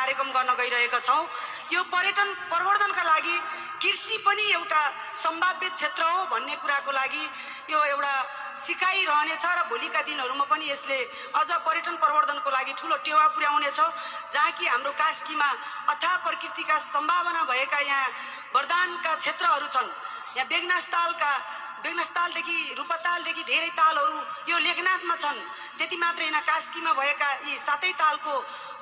कार्यक्रम गर्न गइरहेका छौं। यो पर्यटन प्रवर्धनका लागि कृषि पनि एउटा सम्भाव्य क्षेत्र हो भन्ने कुराको लागि यो एउटा सिकाइ रहनेछ र भोलिका दिनहरूमा पनि यसले अझ पर्यटन प्रवर्धनको लागि ठूलो टेवा पुर्याउनेछ। जहाँ कि हाम्रो कास्कीमा अथाह प्रकृतिका सम्भावना भएका यहाँ वरदानका क्षेत्रहरू छन्। यहाँ बेगनासतालदेखि रूपतालदेखि धेरै तालहरू यो लेखनाथमा छन्। त्यति मात्र होइन, कास्कीमा भएका यी सातै तालको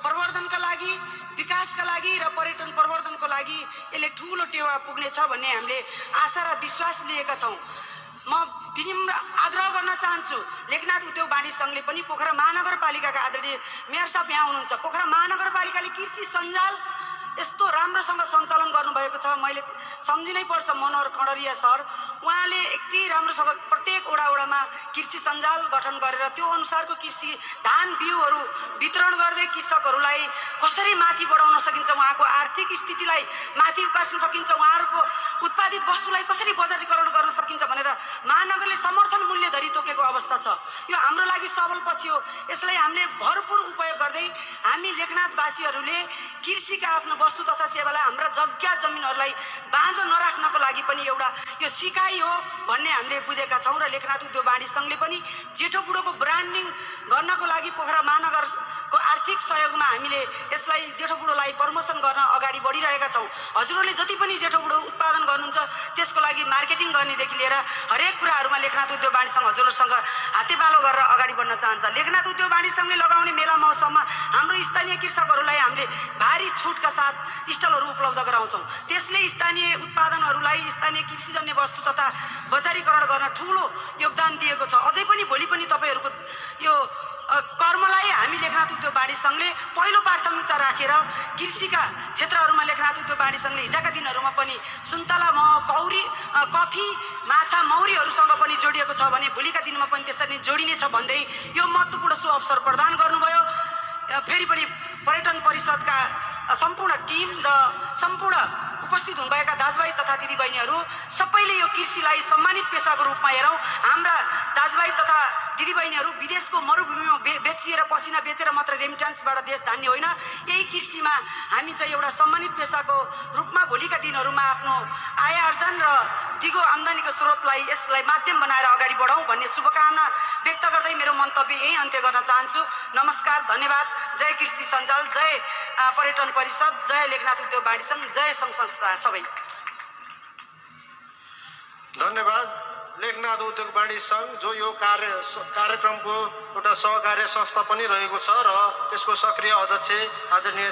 प्रवर्धनका लागि, विकासका लागि र पर्यटन प्रवर्धनको लागि यसले ठूलो टेवा पुग्नेछ भन्ने हामीले आशा र विश्वास लिएका छौं। म विनम्र आग्रह गर्न चाहन्छु, लेखनाथ उद्योग वाणिज्य संघले पनि पोखरा महानगरपालिकाका आदरणीय मेयर साहब यहाँ हुनुहुन्छ, पोखरा महानगरपालिकाले कृषि सञ्जाल यस्तो राम्रोसँग सञ्चालन गर्नुभएको छ। मैले सम्झिनै पर्छ मनोहर खडरिया सर, उहाँले यति राम्रोसँग प्रत्येक वडामा कृषि सञ्जाल गठन गरेर त्यो अनुसारको कृषि धान बिउहरू वितरण गर्दै कृषकहरूलाई कसरी माथि बढाउन सकिन्छ, उहाँको आर्थिक स्थितिलाई माथि उकास्न सकिन्छ, उहाँहरूको उत्पादित वस्तुलाई कसरी बजारीकरण गर्न सकिन्छ भनेर महानगरले समर्थन मूल्य धरि तोकेको अवस्था छ। यो हाम्रो लागि सबल पछि हो। यसलाई हामीले भरपूर उपयोग गर्दै हामी लेखनाथवासीहरूले कृषिका आफ्नो वस्तु तथा सेवालाई हाम्रा जग्गा जमिनहरूलाई बाँझो नराख्नको लागि पनि एउटा यो सिकाइ हो भन्ने हामीले बुझेका छौं। र लेखनाथ उद्योग वाणिज्य संघले पनि जेठो बुढोको ब्रान्डिङ गर्नको लागि पोखरा महानगरको आर्थिक सहयोगमा हामीले यसलाई जेठो बुढोलाई प्रमोसन गर्न अगाडि बढिरहेका छौं। हजुरहरूले जति पनि जेठो बुढो उत्पादन गर्नुहुन्छ त्यसको लागि मार्केटिङ गर्नेदेखि लिएर हरेक कुराहरूमा लेखनाथ उद्योग वाणिज्य संघ हजुरहरूसँग हातेपालो गरेर अगाडि बढ्न चाहन्छ। लेखनाथ उद्योग वाणिज्य संघले लगाउने मेला महोत्सवमा हाम्रो स्थानीय कृषकहरूलाई हामीले भारी छुटका साथ स्टलहरू उपलब्ध गराउँछौं। त्यसले स्थानीय उत्पादनहरूलाई, स्थानीय कृषिजन्य वस्तु तथा बजारीकरण गर्न ठूलो योगदान दिएको छ। अझै पनि भोलि पनि तपाईहरुको यो कर्मलाई हामी लेखनाथ उद्योग वाणिज्य संघले पहिलो प्राथमिकता राखेर कृषिका क्षेत्रहरूमा लेखनाथ उद्योग वाणिज्य संघले हिजोका दिनहरूमा पनि सुन्तला, कौरी, कफी, माछा, मौरीहरूसँग पनि जोडिएको छ भने भोलिका दिनमा पनि त्यसरी जोडिनेछ भन्दै यो महत्त्वपूर्ण सु अवसर प्रदान गर्नुभयो। फेरि पनि पर्यटन परिषदका सम्पूर्ण टिम र सम्पूर्ण उपस्थित हुनुभएका दाजुभाइ तथा दिदीबहिनीहरू सबैले यो कृषिलाई सम्मानित पेशाको रूपमा हेरौं। हाम्रा दाजुभाइ तथा दिदीबहिनीहरू विदेशको मरुभूमिमा बेचिएर पसिना बेचेर मात्र रेमिट्यान्सबाट देश धान्ने होइन, यही कृषिमा हामी चाहिँ एउटा सम्मानित पेशाको रूपमा भोलिका दिनहरूमा आफ्नो आय आर्जन र दिगो आम्दानीको स्रोतलाई यसलाई माध्यम बनाएर अगाडि बढाउँ भन्ने शुभकामना व्यक्त गर्दै मेरो मन्तव्य यही अन्त्य गर्न चाहन्छु। नमस्कार, धन्यवाद। जय कृषि सञ्जाल, जय पर्यटन परिषद, जय लेखनाथ उद्योग वाणिज्य संघ, जय संघ संस्था सबै। धन्यवाद। लेखनाथ उद्योग वाणिज्य संघ जो यो कार्यक्रमको एउटा सहकार्य संस्था पनि रहेको छ र त्यसको सक्रिय अध्यक्ष आदरणीय